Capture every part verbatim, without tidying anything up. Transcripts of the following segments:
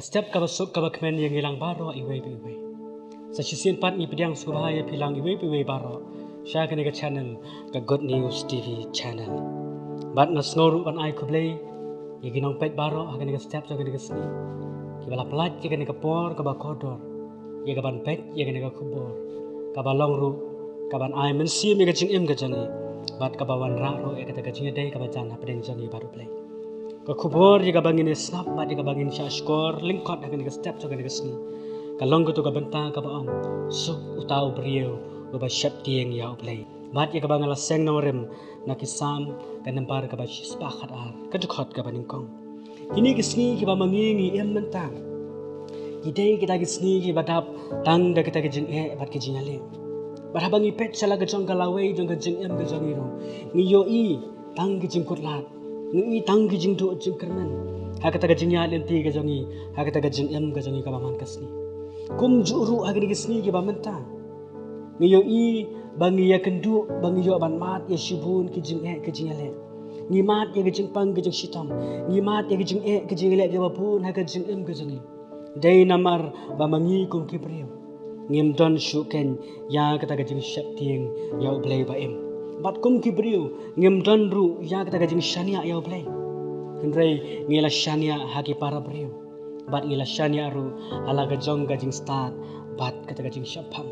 Step kaba suk kaba kmen ïa ngi lang baroh iwei pa iwei. Sa shisien pat ngi pdiang sngewbha ïa phi lang iwei pa iwei baroh sha kane ka channel, ka Good News T V channel. Bad nga sngew ruh ban ai khublei ïa ki nongpeit baroh ha kane ka step jong kane ka sngi, kiba la pynlait ïa kane ka por kaba kordor ïa kaban peit ïa kane ka khubor kaba long ruh kaban ai mynsiem ïa ka jingim ka jong ngi, bad kaba wanrah ruh ïa kata ka jingïadei kaba jan hapdeng jong ngi bad U Blei. Ka khubor ïa kaba ngin ïa sngap bad ïa kaba ngin shah shkor lyngkot ha kane ka step jong kane ka sngi ka long kato ka bynta kaba ong, suk uta u briew uba sheptieng ïa U Blei. Bad ïa kaba nga la seng nongrim na ki Salm, ka nambar kaba shispah khatar, ka dkhot kaba nyngkong. Kine ki sngi kiba ma ngi ngi im mynta ki dei kita ki sngi kiba dap tang da kita ki jingeh bad ki jingïaleh. Bad haba ngi peit sha la ka jong ka lawei jong ka jingim ka jong ngi ruh, ngi ïohi tang ki jingkut lad, ngi ïohi tang ki jingduh jingkyrmen ha kata ka jingïaid lynti ka jong ngi, ha kata ka jingim ka jong ngi kaba man ka sngi. Kumjuh ruh ha kine ki sngi kiba mynta ngi ïohi ba ngi ïakynduh ba ngi ïoh ban mad ïa shibun ki jingeh ki jingïaleh. Ngi mad ïa ki jingpang ki jingshitom, ngi mad ïa ki jingeh ki jingïaleh kiba bun ha ka jingim ka jong ngi. Dei namar ba ma ngi kum ki briew ngim don shuh kein ïa kata ka jingsheptieng ïa U Blei ba im. Bad kum ki briew ngim don ruh ïa kata ka jingshaniah ïa U Blei. Hynrei ngi la shaniah ha ki para briew, bad ngi la shaniah ruh ha la ka jong ka jingstad bad kata ka jingshemphang.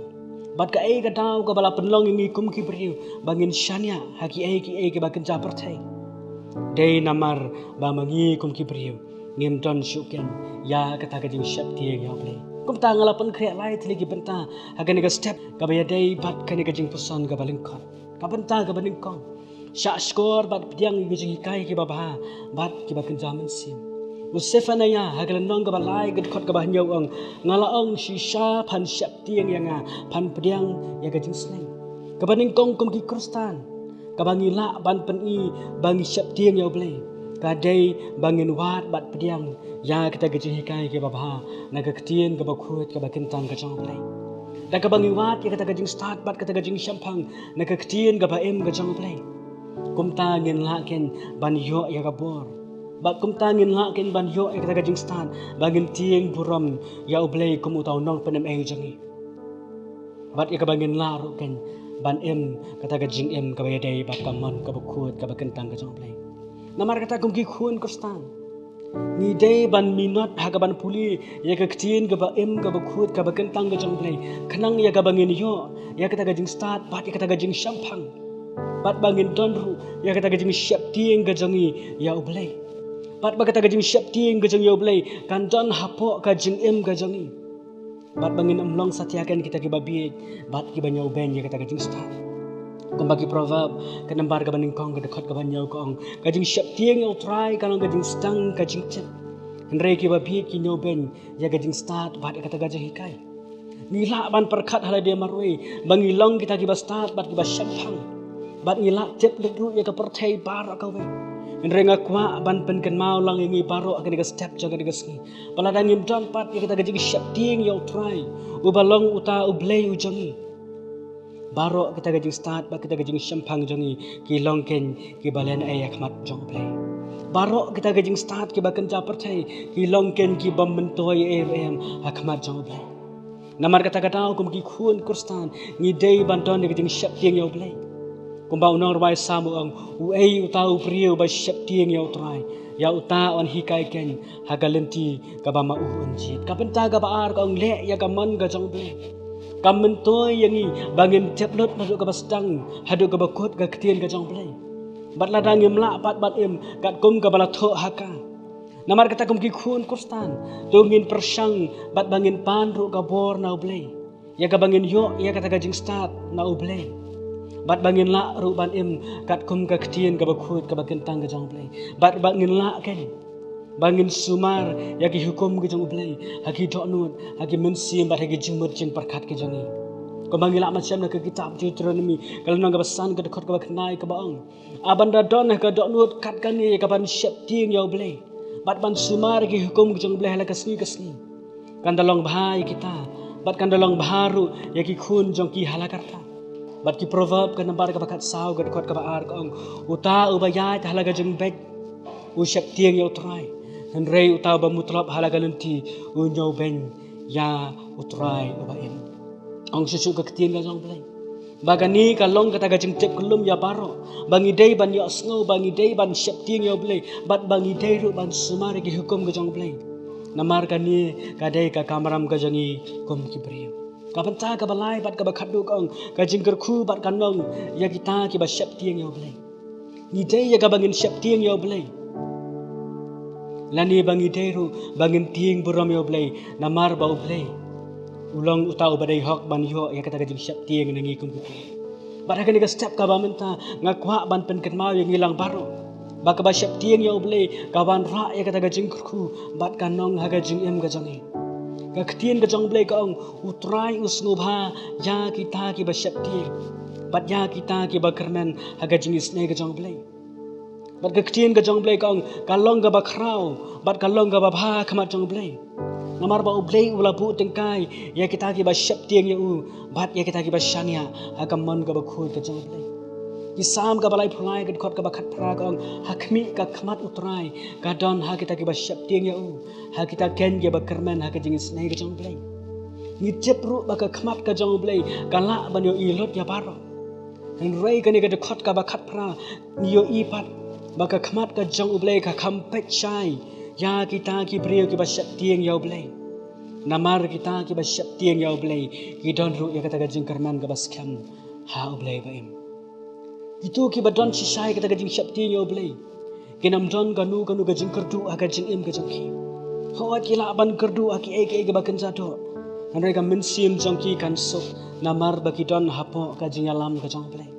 Bad kaei ka daw kaba la pynlong ïa ngi kum ki briew ba ngin shaniah ha kiei kiei kiba kynja pyrthei? Dei namar ba ma ngi kum ki briew ngim don shuh kein ïa kata ka jingsheptieng ïa U Blei. Kumta nga la pynkhreh lai tylli ki bynta ha kane ka step kaba ïadei bad kane ka jingpuson kaba lyngkot. Ka bynta kaba nyngkong, shah shkor bad pdiang ïa ki jinghikai kiba bha bad kiba kynja mynsiem. U Sephaniah ha ka lynnong kaba lai ka dkhot kaba hynñiew ong, nga la ong shisha phan sheptieng ïa nga, phan pdiang ïa ka jingsneng. Kaba nyngkong kum ki Khristan kaba ngi lah ban pyni ba ngi sheptieng ïa U Blei ka dei ba ngin wad bad pdiang ïa kita ki jinghikai kiba bha na ka ktien kaba khuid kaba kyntang ka jong U Blei. Da kaba ngi wad ïa kata ka jingstad bad kata ka jingshemphang na ka ktien kaba im ka jong U Blei, kumta ngin lah kein ban ïoh ïa ka bor. Bad kumta ngin lah kein ban ïoh ïa kata ka jingstad ba ngin tieng burom ïa U Blei kum uta u nongpynim ei jong ngi. Bad ïa kaba ngin lah ruh kein ban im kata ka jingim kaba ïadei bad ka mon kaba khuid kaba kyntang ka jong U Blei. Namar kata kum ki khun Khristan, ngi dei ban minot ha kaban pule ïa ka ktien kaba im kaba khuid kaba kyntang ka jong U Blei, khnang ïa kaba ngin ïoh ïa kata ka jingstad bad ïa kata ka jingshemphang. Bad ba ngin don ruh ïa kata ka jingsheptieng ka jong ngi ïa U Blei. Bad ba kata ka jingsheptieng ka jong ngi ïa U Blei kan don hapoh ka jingim ka jong ngi. Bad ba ngin ym long satia kein kita kiba bieit bad kiba ñiewbeiñ ïa kata ka jingstad. Kumba ki Proverb ka nambar kaba nyngkong ka dkhot kaba hynñiew ka ong, ka jingsheptieng ïa U Trai ka long ka jingsdang ka jingtip, hynrei kiba bieit ki ñiewbeiñ ïa ka jingstad bad ïa kata ka jinghikai. Ngi lah ban pyrkhat ha lade marwei ba ngi long kita kiba stad bad kiba shemphang, bad ngi lah tip lut ruh ïa ka pyrthei baroh kawei. Hynrei nga kwah ban pynkynmaw lang ïa ngi baroh ha kane ka step jong kane ka sngi ba lada ngim don pat ïa kita ka jingsheptieng ïa U Trai uba long uta U Blei u jong ngi, baroh kita ka jingstad bad kita ka jingshemphang jong ngi ki long kein kiba lehnohei ha khmat jong U Blei. Baroh kita ka jingstad kiba kynja pyrthei ki long kein kiba myntoi ei ruh em ha khmat jong U Blei. Namar kata ka daw kum ki khun Khristan ngi dei ban don ïa ka jingsheptieng ïa U Blei. Kumba u nongrwai Salm u ong, uei uta u briew uba sheptieng ïa U Trai, ïa uta un hikai kein ha ka lynti kaba ma u un jied. Ka bynta kaba ar ka ong, leh ïa ka mon ka jong U Blei. Ka myntoi ïa ngi ba ngin tip lut naduh kaba sdang haduh kaba kut ka ktien ka jong U Blei. Bad lada ngim lah pat ban im katkum kaba la thoh ha ka. Namar kata kum ki khun Khristan, to ngin pyrshang bad ba ngin pan ruh ka bor na U Blei ïa kaba ngin ïoh ïa kata ka jingstad na U Blei. Bad ba ngin lah ruh ban im katkum ka ktien kaba khuid kaba kyntang ka jong U Blei. Bad ba ngin lah kein ba ngin sumar ïa ki hukum ka jong U Blei ha ki dohnud, ha ki mynsiem bad ha ki jingmut jingpyrkhat ka jong ngi. Kumba ngi lah ban shem na ka kitab Deuteronomi ka lynnong kaba san ka dkhot kaba khyndai kaba ong, a ban da don ha ka dohnud kat kane ïa kaban sheptieng ïa U Blei bad ban sumar ïa ki hukum ka jong U Blei ha la ka sngi ka sngi, kan da long bha ïa kita bad kan da long bha ruh ïa ki khun jong ki ha la karta. Bad ki Proverb ka nambar kaba khatsaw ka dkhot kaba ar ka ong, uta uba ïaid ha la ka jingbeit u sheptieng ïa U Trai, Hynrei uta uba mutlop ha la ka lynti u ñiewbeiñ ïa U Trai uba im. Ong shuh shuh ka ktien ka jong U Blei ba kane ka long kata ka jingtip kyllum ïa baroh ba ngi dei ban ïohsngew, ba ngi dei ban sheptieng ïa U Blei, bad ba ngi dei ruh ban sumar ïa ki hukum ka jong U Blei. Namar kane ka dei ka kamram ka jong ngi kum ki briew. Ka bynta kaba lai bad kaba khatduh ka ong ka jingkyrkhu bad ka nong ïa kita kiba sheptieng ïa U Blei. Ngi dei ïa kaba ngin sheptieng ïa U Blei, lane ba ngi dei ruh ba ngin tieng burom ïa U Blei, namar ba U Blei u long uta uba dei hok ban ïoh ïa kata ka jingsheptieng na ngi kum ki briew. Bad ha kane ka step kaba mynta nga kwah ban pynkynmaw ïa ngi lang baroh ba kaba sheptieng ïa U Blei ka wanrah ïa kata ka jingkyrkhu bad ka nong ha ka jingim ka jong ngi. Ka ktien ka jong U Blei ka ong, U Trai u sngewbha ïa kita kiba sheptieng bad ïa kita kiba kyrmen ha ka jingisynei ka jong U Blei. Bad ka ktien ka jong U Blei ka ong, ka long kaba khraw bad ka long kaba bha ha khmat jong U Blei. Namar ba U Blei u la buh tyngkai ïa kita kiba sheptieng ïa u bad ïa kita kiba shaniah ha ka mon kaba khuid ka jong U Blei. Ki Salm kaba laiphew lai, ka dkhot kaba khatphra ka ong, ha khmih ka khmat U Trai ka don ha kita kiba sheptieng ïa u, ha kita keiñ kiba kyrmen ha ka jingisynei ka jong U Blei. Ngi tip ruh ba ka khmat ka jong U Blei ka lah ban ïohi lut ïa baroh. Hynrei kane ka dkhot kaba khatphra ngi ïohi pat ba ka khmat ka jong U Blei ka kham peit shai ïa kita ki briew kiba sheptieng ïa U Blei. Namar kita kiba sheptieng ïa U Blei ki don ruh ïa kata ka jingkyrmen kaba skhem ha U Blei ba im. Kito kiba don shisha ïa kata ka jingsheptieng ïa U Blei kin ym don kano kano ka jingkyrduh ha ka jingim ka jong ki. Hooid, ki lah ban kyrduh ha kiei kiei kiba kynja doh, hynrei ka mynsiem jong ki kan suk namar ba ki don hapoh ka jingïalam ka jong U Blei.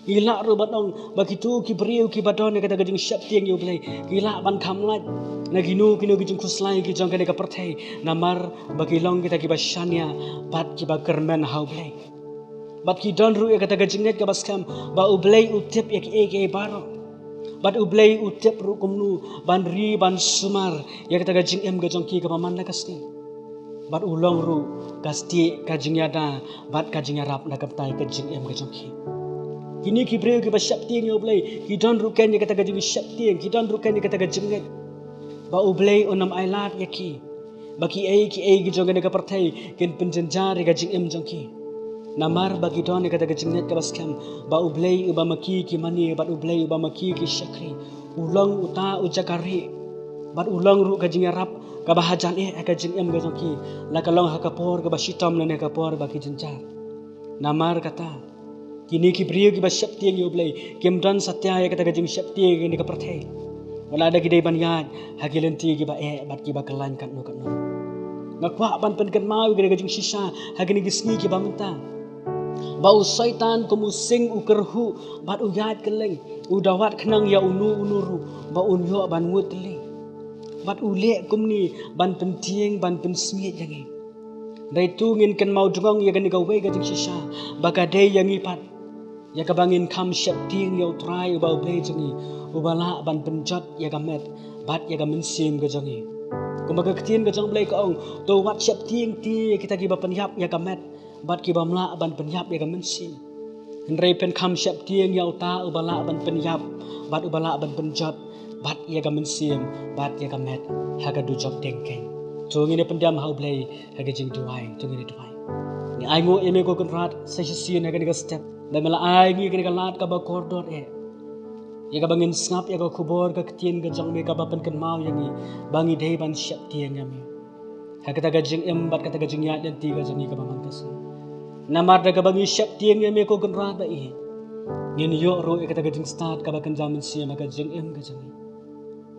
Ngi lah ruh ban ong ba kito ki briew kiba don ïa kata ka jingsheptieng ïa U Blei ki lah ban kham lait na kino kino ki jingkhuslai ki jong kane ka pyrthei, namar ba ki long kita kiba shaniah bad kiba kyrmen ha U Blei. Bad ki don ruh ïa kata ka jingngeit kaba skhem ba U Blei u tip ïa kiei kiei baroh. Bad U Blei u tip ruh kumno ban ri ban sumar ïa kata ka jingim ka jong ki kaba man la ka sngi. Bad u long ruh ka stieh ka jingïada bad ka jingïarap na ka bynta ka jingim ka jong ki. Kine ki briew kiba sheptieng ïa U Blei ki don ruh keiñ ïa kata ka jingsheptieng, ki don ruh keiñ ïa kata ka jingngeit ba U Blei un ym ailad ïa ki, ba kiei kiei ki jong kane ka pyrthei kin pynjynjar ïa ka jingim jong ki. Namar ba ki don ïa kata ka jingngeit kaba skhem ba U Blei uba ma ki ki mane bad U Blei uba ma ki ki shakri u long uta u jaka rieh bad u long ruh ka jingïarap kaba hajan eh ha ka jingim ka jong ki, la ka long ha ka por kaba shitom lane ha ka por ba ki jynjar. Namar kata, kine ki briew kiba sheptieng ïa U Blei kim don satia ïa kata ka jingsheptieng ïa kane ka pyrthei, wat la da ki dei ban ïaid ha ki lynti kiba eh bad kiba kyllain katno katno. Nga kwah ban pynkynmaw ïa kane ka jingshisha ha kine ki sngi kiba mynta ba u Soitan kum u sing u kyrhuh bad u ïaid kylleng, u da wad khnang ïa uno uno ruh ba un ïoh ban nguid tylli. Bad u leh kumne ban pyntieng ban pynsmiej ïa ngi. Hynrei to ngin kynmaw jngoh ïa kane kawei ka jingshisha ba ka dei ïa ngi pat, ïa kaba ngin kham sheptieng ïa U Trai uba U Blei jong ngi, uba lah ban pynjot ïa ka met bad ïa ka mynsiem ka jong ngi. Kumba ka ktien ka jong U Blei ka ong, to wat sheptieng te ïa kita kiba pynïap ïa ka met bad ki bym lah ban pynïap ïa ka mynsiem. Hynrei pynkham sheptieng ïa uta uba lah ban pynïap bad uba lah ban pynjot bad ïa ka mynsiem bad ïa ka met ha ka dujok dieng keiñ. To ngin ïa pyndiam ha U Blei ha ka jingduwai, to ngin ïa duwai. Ngi ainguh ïa me ko Kynrad sa shisien ha kane ka step ba me la ai ngi kane ka lad kaba kordor eh, ïa kaba ngin sngap ïa ka khubor ka ktien ka jong me kaba pynkynmaw ïa ngi ba ngi dei ban sheptieng ïa me ha kata ka jingim bad kata ka jingïaid lynti ka jong ngi kaba man ka sngi. Namar da kaba ngi sheptieng ïa me ko Kynrad ba ïeit, ngin ïoh ruh ïa kata ka jingstad kaba kynja mynsiem ha ka jingim ka jong ngi.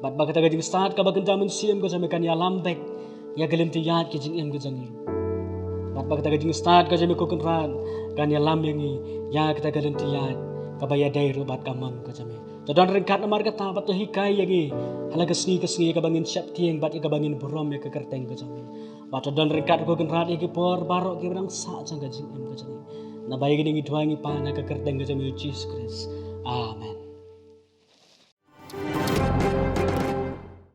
Bad ba kata ka jingstad kaba kynja mynsiem ka jong me kan ïalam beit ïa ka lynti ïaid ka jingim ka jong ngi. Bad ba kata ka jingstad ka jong me ko Kynrad kan ïalam ïa ngi ïa kata ka lynti ïaid kaba ïadei ruh bad ka mon ka jong me. To don ryngkat namar kata bad to hikai ïa ngi ha la ka sngi ka sngi ïa kaba ngin sheptieng bad ïa kaba ngin burom ïa ka kyrteng ka jong me. Bad to don ryngkat ko Kynrad ïa ki por baroh kiba dang sah jong ka jingim ka jong ngi. Naba ïa kine ngi duwai ngi pan ha ka kyrteng ka jong me Jisu Khrist. Amen.